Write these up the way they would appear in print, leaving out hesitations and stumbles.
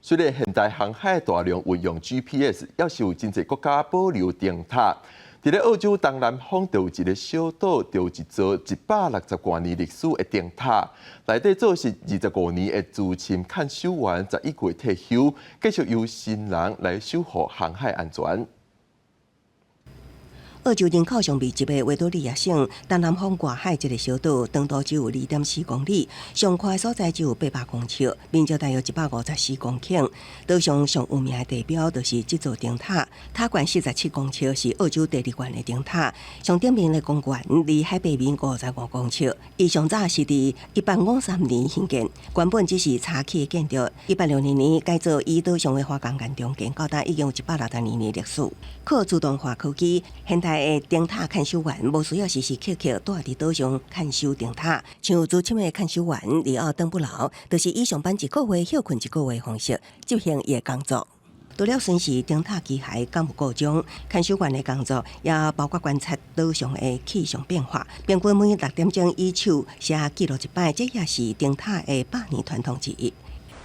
雖然現代航海大量運用 GPS，猶是有真濟國家保留燈塔。佇咧澳洲東南方就有一個小島，就有一座160外年歷史的燈塔。內底做實25年的資深看守員，十已過退休，繼續由新人來守護航海安全。澳洲人口上密集的維多利亞省東南方外海一個小島，長度只有2.4公里，上寬所在只有800公尺，面積大約154公頃。島上上有名的地標就是這座燈塔，塔懸47公尺，是澳洲第二懸的燈塔。上頂面的光源離海平面55公尺。伊上早是佇1853年興建，原本只是早期的建築。1862年改造，以島上的花崗岩重建，到今已經有160年歷史。靠自動化科技，現代的燈塔看守員無需要時時刻刻蹛佇島上看守燈塔，像資深的看守員里奧鄧布勞，就是以上班一個月、歇睏一個月的方式執行伊的工作。除了巡視燈塔機械敢有故障，看守員的工作也包括觀察島上的氣象變化，平均每6點鐘以手寫記錄一擺，這也是燈塔的百年傳統之一。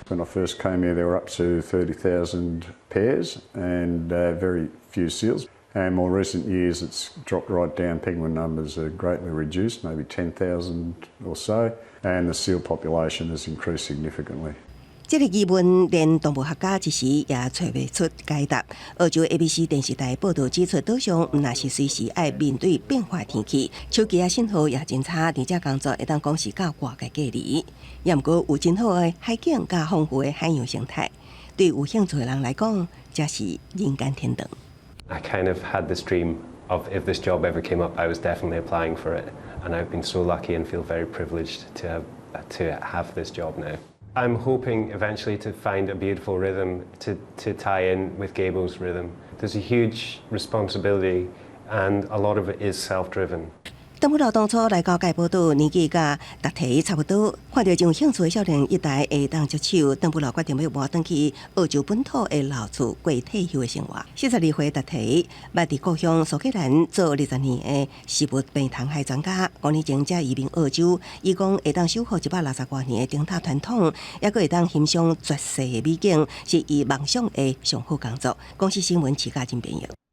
When I first came here, there were up to 30,000 pairs and very few seals. And more recent years, it's dropped right down. Penguin numbers are greatly reduced, maybe 10,000 or so, and the seal population has increased significantly. 這個疑問連動物學家一時也揣袂出解答。澳洲 ABC 電視台報導指出，島上毋但是隨時愛面對變化天氣，手機仔信號也真差，而且工作會當講是佮外界隔離。也毋過有真好的海景佮豐富的海洋生態，對有興趣的人來講，才是人間天堂。 I kind of had this dream of if this job ever came up, I was definitely applying for it. And I've been so lucky and feel very privileged to have this job now. I'm hoping eventually to find a beautiful rhythm to tie in with Gabo's rhythm. There's a huge responsibility and a lot of it is self-driven. 鄧布勞當初來到蓋寶島，年紀佮達提差不多，看著真有興趣的少年一代會當接手，鄧布勞決定欲搬轉去澳洲本土的老厝過退休的生活。42歲達提，捌佇故鄉蘇格蘭做20年的食物病蟲害專家，5年前才移民澳洲。伊講會當守護160外年的燈塔傳統，猶閣會當欣賞絕世的美景，是伊夢想的上好工作。公視新聞徐家珍編譯。